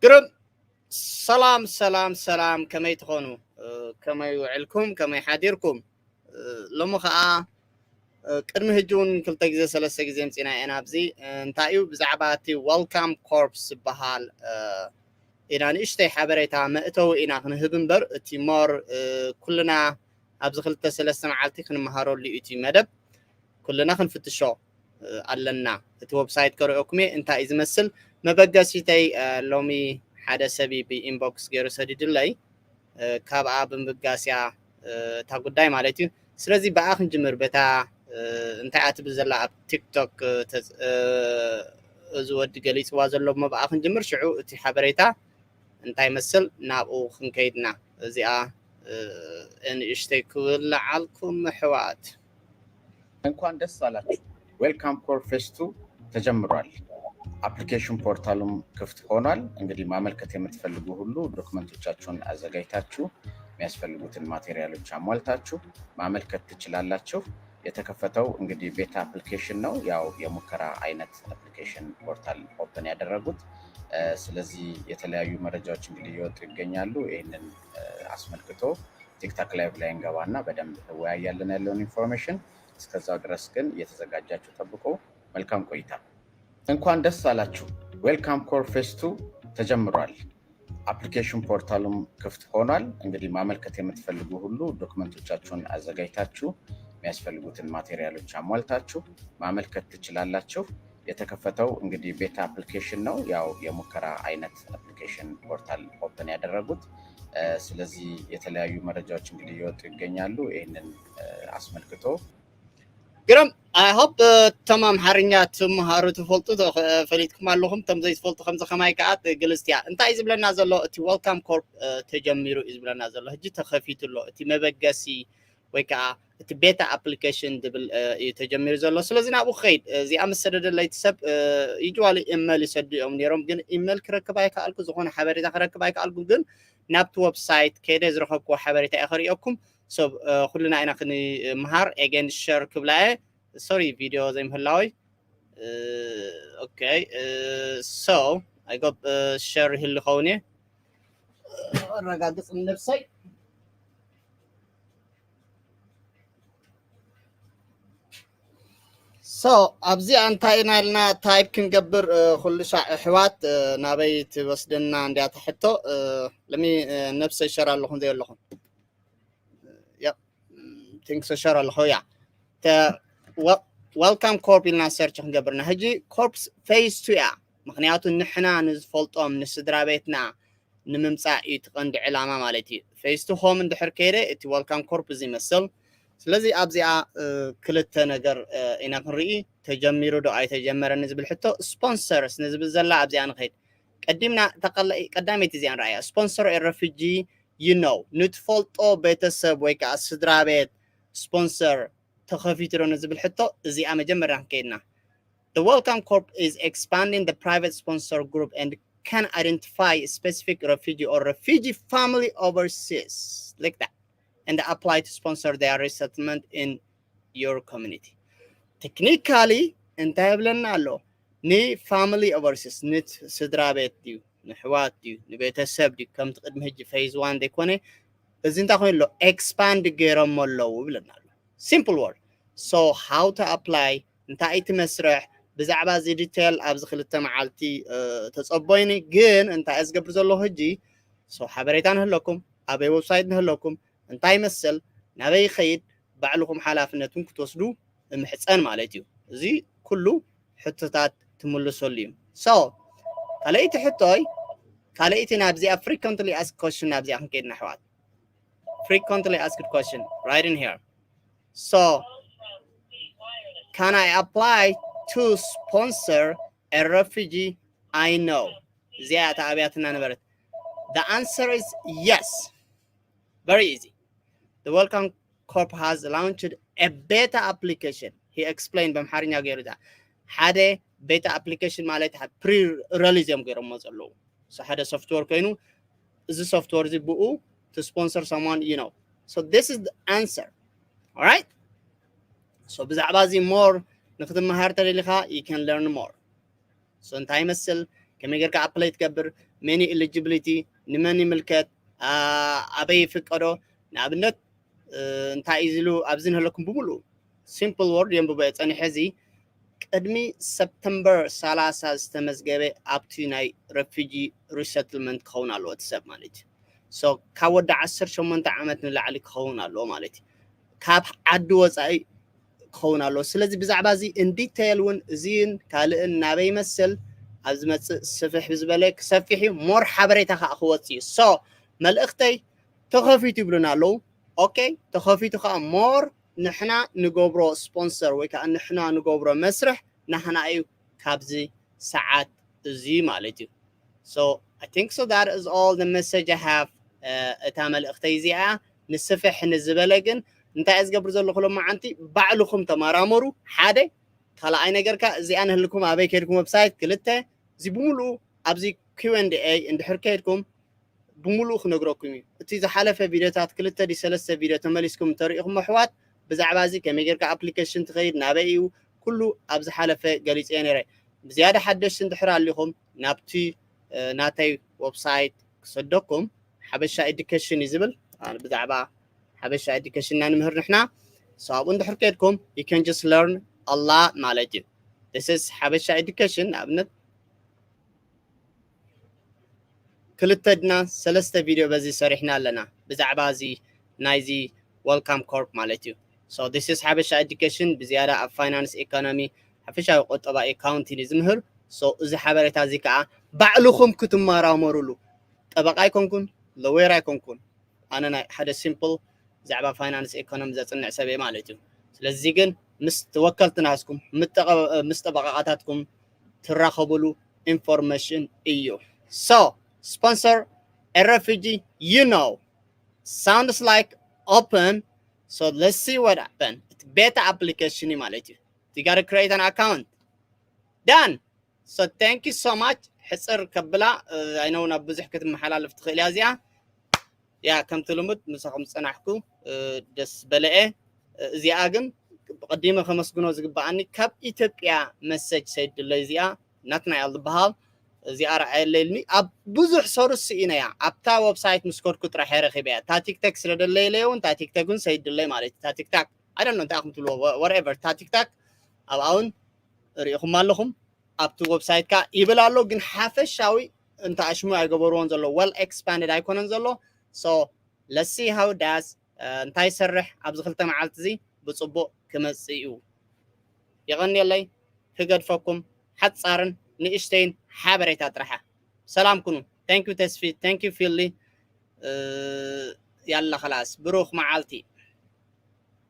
ግርም። ሰላም ሰላም ሰላም፣ ከመይ ትኾኑ? ከመይ ውዕልኩም? ከመይ ሓዲርኩም? ሎሚ ኸዓ ቅድሚ ሕጂ እውን ክልተ ግዜ ሰለስተ ግዜ ምፂና ኢና ኣብዚ። እንታይ እዩ ብዛዕባ እቲ Welcome Corps ዝበሃል ኢና ንእሽተይ ሓበሬታ መእተዊ ኢና ክንህብ እምበር፣ እቲ more ኩልና ኣብዚ ክልተ ሰለስተ መዓልቲ ክንመሃረሉ እዩ እቲ መደብ። ኩልና ክንፍትሾ ኣለና። እቲ ዌብሳይት ከርእየኩም እየ እንታይ እዩ ዝመስል። መበገሲተይ ሎሚ ሓደ ሰብ ብኢንቦክስ ገይሩ ሰዲዱለይ፣ ካብኣ ብምብጋስ እያ እታ ጉዳይ ማለት እዩ። ስለዚ ብኣ ክንጅምር፣ በታ እንታይ እያ ትብል ዘላ ኣብ ቲክቶክ፣ እዚ ወዲ ገሊፅዋ ዘሎ እሞ ብኣ ክንጅምር። ሽዑ እቲ ሓበሬታ እንታይ መስል ናብኡ ክንከይድና። እዚኣ ንእሽተይ ክብል ለዓልኩም ኣሕዋት። እንኳን ደስ አላችሁ። Welcome Corps Phase Two ተጀምሯል። አፕሊኬሽን ፖርታሉም ክፍት ሆኗል። እንግዲህ ማመልከት የምትፈልጉ ሁሉ ዶክመንቶቻችሁን አዘጋጅታችሁ የሚያስፈልጉትን ማቴሪያሎች አሟልታችሁ ማመልከት ትችላላችሁ። የተከፈተው እንግዲህ ቤታ አፕሊኬሽን ነው። ያው የሙከራ አይነት አፕሊኬሽን ፖርታል ኦፕን ያደረጉት። ስለዚህ የተለያዩ መረጃዎች እንግዲህ እየወጡ ይገኛሉ። ይህንን አስመልክቶ ቲክታክ ላይቭ ላይ እንገባና በደንብ እንወያያለን ያለውን ኢንፎርሜሽን። እስከዛው ድረስ ግን እየተዘጋጃችሁ ጠብቁ። መልካም ቆይታ። እንኳን ደስ አላችሁ። Welcome Corps Phase Two ተጀምሯል። አፕሊኬሽን ፖርታሉም ክፍት ሆኗል። እንግዲህ ማመልከት የምትፈልጉ ሁሉ ዶክመንቶቻችሁን አዘጋጅታችሁ የሚያስፈልጉትን ማቴሪያሎች አሟልታችሁ ማመልከት ትችላላችሁ። የተከፈተው እንግዲህ ቤታ አፕሊኬሽን ነው። ያው የሙከራ አይነት አፕሊኬሽን ፖርታል ኦፕን ያደረጉት። ስለዚህ የተለያዩ መረጃዎች እንግዲህ እየወጡ ይገኛሉ። ይህንን አስመልክቶ ግርም። I hope እቶም ኣምሓርኛ ትምሃሩ ትፈልጡ ፈሊጥኩም ኣለኹም። እቶም ዘይትፈልጡ ከምዚ ከማይ ከዓ ግልፅቲ እያ። እንታይ እዩ ዝብለና ዘሎ? እቲ Welcome Corps ተጀሚሩ እዩ ዝብለና ዘሎ። ሕጂ ተኸፊቱ ኣሎ እቲ መበገሲ ወይ ከዓ እቲ ቤታ ኣፕሊኬሽን ዝብል እዩ ተጀሚሩ ዘሎ። ስለዚ ናብኡ ክኸይድ። እዚኣ ምስ ሰደደለይ እቲ ሰብ usually ኢሜል ይሰዱ እዮም ነይሮም፣ ግን ኢሜል ክረክብ ኣይከኣልኩ፣ ዝኾነ ሓበሬታ ክረክብ ኣይከኣልኩ። ግን ናብቲ ዌብሳይት ከይደ ዝረኸብክዎ ሓበሬታ እየ ከርእየኩም። ሰብ ኩልና ኢና ክንምሃር። ኤገን ሸር ክብላ እየ። ሶሪ ቪድዮ ዘይምህላወይ። ኦኬ፣ so I hope ሸር ይህሉ ኸውን እየ። ኣረጋግፅ ንነብሰይ። So ኣብዚኣ እንታይ ኢና ኢልና ታይፕ ክንገብር ኩሉ ሻዕ ኣሕዋት ናበይ ትወስደና እንዲያ ትሕቶ። ለሚ ነብሰይ ሸር ኣለኹም ዘይ ኣለኹም ቲንክ ሸር ኣለኹ። ያ Welcome Corps ኢልና ሰርች ክንገብርና ሕጂ ኮርፕስ ፌዝ ቱ እያ። ምክንያቱ ንሕና ንዝፈልጦም ንስድራ ቤትና ንምምፃእ እዩ እቲ ቀንዲ ዕላማ ማለት እዩ። ፌዝ ቱ ሆም እንድሕር ከይደ እቲ Welcome Corps እዚ ይመስል። ስለዚ ኣብዚኣ ክልተ ነገር ኢና ክንርኢ። ተጀሚሩ ዶ ኣይተጀመረን ዝብል ሕቶ። ስፖንሰርስ ንዝብል ዘላ ኣብዚኣ ንኸይድ። ቀዲምና ቀዳመይቲ እዚኣ ንረኣያ። Sponsor a refugee you know፣ ንትፈልጦ ቤተሰብ ወይ ከዓ ስድራ ቤት ስፖንሰር ተኸፊቱ ዶ ንዝብል ሕቶ እዚኣ መጀመርያ ክንከይድና። The Welcome Corps is expanding the private sponsor group and can identify a specific refugee or refugee family overseas like that and apply to sponsor their resettlement in your community. Technically እንታይ ይብለና ኣሎ? ንፋሚሊ ኦቨርሲስ ንስድራ ቤት ድዩ ንሕዋት ድዩ ንቤተሰብ ድዩ ከምቲ ቅድሚ ሕጂ ፌዝ ዋን ዘይኮነ እዚ እንታይ ኮይኑ ኣሎ? ኤክስፓንድ ገይሮሞ ኣለዉ ይብለና ኣሎ። Simple word። So how to apply፣ እንታይ እቲ መስርሕ? ብዛዕባ እዚ ዲቴል ኣብዚ ክልተ መዓልቲ ተፀቦይኒ። ግን እንታይ እየ ዝገብር ዘለኹ ሕጂ? So ሓበሬታ ንህለኩም፣ ኣበይ ዌብሳይት ንህለኩም፣ እንታይ ይመስል፣ ናበይ ይኸይድ፣ ባዕልኹም ሓላፍነቱን ክትወስዱ እምሕፀን ማለት እዩ። እዚ ኩሉ ሕቶታት ትምልሰሉ እዩ። So ካልኣይቲ ሕቶይ፣ ካልኣይቲ ናብዚኣ frequently asked question ናብዚኣ ክንከይድና ኣሕዋት። Frequently asked question right in here. So can I apply to sponsor a refugee I know? እዚኣ እታ ኣብያትና ነበረት። The answer is yes. Very easy. The Welcome Corps has launched a beta application. He explained በምሓርኛ ገይሩ እዛ ሓደ ቤታ ኣፕሊኬሽን ማለት ፕሪ ረሊዝ እዮም ገይሮሞ ዘለዉ። ሓደ ሶፍትዌር ኮይኑ እዚ ሶፍትዌር እዚ ብኡ to sponsor someone you know. So this is the answer. Alright? So ብዛዕባ እዚ more ንክትመሃር ተደሊኻ you can learn more. So እንታይ ይመስል? ከመይ ጌርካ apply ትገብር፣ መን እዩ eligibility፣ ንመን ይምልከት፣ ኣበይ ይፍቀዶ። ንኣብነት እንታይ እዩ ዝሉ ኣብዚ ንህለኩም ብምሉእ simple word የንብቦ እየ ጸኒሐ። እዚ ቅድሚ ሰፕተምበር ሰላሳ ዝተመዝገበ ኣብቲ ናይ refugee resettlement ክኸውን ኣለዎ እቲ ሰብ ማለት እዩ። So ካብ ወዲ ዓሰርተ ሸሞንተ ዓመት ንላዕሊ ክኸውን ኣለዎ ማለት እዩ። ካብ ዓዲ ወፃኢ ክኸውን ኣለዎ። ስለዚ ብዛዕባ እዚ in detail እውን እዚን ካልእን ናበይ ይመስል ኣብ ዝመፅእ ስፍሕ ብዝበለ ክሰፊሕ እዩ። More ሓበሬታ ከዓ ክወፅእ እዩ። So መልእኽተይ ተኸፊቱ ይብሉና ኣለዉ። Okay፣ ተኸፊቱ ከዓ more ንሕና ንገብሮ sponsor ወይ ከዓ ንሕና ንገብሮ መስርሕ ናህና እዩ ካብዚ ሰዓት እዚ ማለት እዩ። So I think so that is all the message I have። እታ መልእኽተይ እዚኣ። ንስፍሕ ንዝበለ ግን እንታይ እየ ዝገብር ዘለኹ ሎማዓንቲ? ባዕልኹም ተመራመሩ። ሓደ ካልኣይ ነገርካ እዚኣ ንህልኩም ኣበይ ከድኩም website፣ ክልተ እዚ ብምሉኡ ኣብዚ Q and A እንድሕር ከድኩም ብምሉኡ ክነግረኩም እዩ። እቲ ዝሓለፈ ቪድዮታት ክልተ ዲ ሰለስተ ቪድዮ ተመሊስኩም እንተሪኢኹም ኣሕዋት ብዛዕባ እዚ ከመይ ጌርካ application ትኸይድ ናበይ እዩ ኩሉ ኣብ ዝሓለፈ ገሊፀ ነይረ። ብዝያዳ ሓደሽቲ እንድሕር ኣሊኹም ናብቲ ናተይ website ክሰደኩም ሓበሻ education እዩ ዝብል። ብዛዕባ ሓበሻ education ኢና ንምህር ንሕና። So ኣብኡ እንድሕር ከድኩም you can just learn a lot ማለት እዩ። This is ሓበሻ education። ንኣብነት ክልተ ድና ሰለስተ ቪድዮ በዚ ሰሪሕና ኣለና ብዛዕባ እዚ ናይዚ Welcome Corps ማለት እዩ። So this is ሓበሻ education ብዝያዳ ኣብ finance economy ሓፈሻዊ ቁጠባ accounting እዩ ዝምህር። So እዚ ሓበሬታ እዚ ከዓ ባዕልኹም ክትመራመሩሉ። ጠበቃ ኣይኮንኩን፣ lawyer ኣይኮንኩን። ኣነ ናይ ሓደ simple ብዛዕባ finance economy ዘፅንዕ ሰብ እየ ማለት እዩ። ስለዚ ግን ምስ ተወከልቲ ናትኩም ምስ ጠበቃታትኩም ትራኸብሉ information እዩ። So sponsor a refugee, you know, sounds like open. So let's see what happen. Beta application እዩ ማለት እዩ። You gotta create an account. Done. So thank you so much. ሕፅር ከብላ I know ናብ ብዙሕ ክትመሓላለፍ ትኽእል እያ እዚኣ። ያ ከምቲ ልሙድ ምሳኹም ዝፀናሕኩ ደስ በለኤ። እዚኣ ግን ብቐዲመ ከመስግኖ ዝግበኣኒ ካብ ኢትዮጵያ message ሰይድለይ እዚኣ ናትናኤል ዝበሃል እዚኣ ረኣየለይልኒ ኣብ ብዙሕ ሰሩ ስኢነያ ኣብታ website ምስ ከድኩ ጥራሕ ረኺበያ። እታ ቲክቶክ ስለ ደለየለይ እውን እታ ቲክቶክ እውን ሰይድለይ ማለት እዩ። እታ ቲክታክ I don't know እንታይ ኢኹም ትብልዎ whatever እታ ቲክታክ ኣብኣ እውን ርኢኹም ኣለኹም። ኣብቲ website ካ ይብል ኣሎ ግን ሓፈሻዊ እንተ ኣሽሙ ኣይገበርዎን ዘሎ well expanded ኣይኮነን ዘሎ። So let's see how does እንታይ ይሰርሕ ኣብዚ ክልተ መዓልቲ እዚ ብፅቡቅ ክመፅእ እዩ። የቐንየለይ ክገድፈኩም ሓፃርን ንእሽተይን ሓበሬታ ጥራሓ። ሰላም ኩኑ። Thank you ተስፊ፣ thank you ፊሊ። ያላ ከላስ ብሩኽ መዓልቲ።